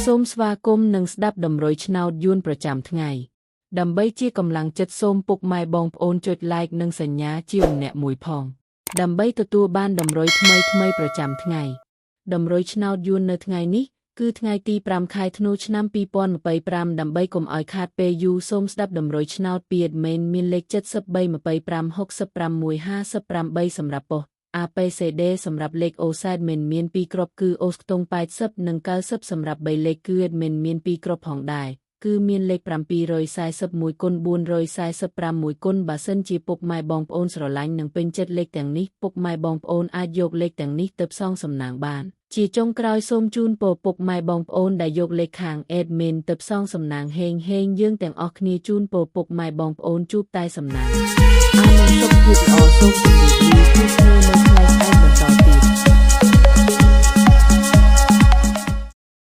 សូមស្វាគមន៍និងស្ដាប់តម្រុយឆ្នោតយួនប្រចាំថ្ងៃដើម្បីជាកម្លាំងចិត្តសូមពុកម៉ែបងប្អូនចុច Like និងសញ្ញាជាម្នាក់មួយផងដើម្បីទទួលបានតម្រុយថ្មីៗប្រចាំថ្ងៃតម្រុយឆ្នោតយួននៅថ្ងៃនេះគឺថ្ងៃទី5ខែធ្នូឆ្នាំ2025ដើម្បីកុំឲ្យខាតពេលយូរសូមស្ដាប់តម្រុយឆ្នោតពី admin មានលេខ73 25 66 58សម្រាប់ប៉ុស្តិ៍ APCD សម្រាប់លេខអូសែតមិនមាន2គ្រាប់គឺអូសខ្ទង់80និង90សម្រាប់3លេខគឺ admin មាន2គ្រាប់ផងដែរគឺមានលេខ741គុណ445គុណបើសិនជាពុកម៉ែបងប្អូនស្រឡាញ់និងពេញចិត្តលេខទាំងនេះពុកម៉ែបងប្អូនអាចយកលេខទាំងនេះទៅផ្សងសំណាងបានជាចុងក្រោយសូមជូនពរពុកម៉ែបងប្អូនដែលយកលេខខាង admin ទៅផ្សងសំណាងហេងហេងយើងទាំងអស់គ្នាជូនពរពុកម៉ែបងប្អូនជួបតែសំណាងអាននិងសុខភាពល្អសូមជម្រាប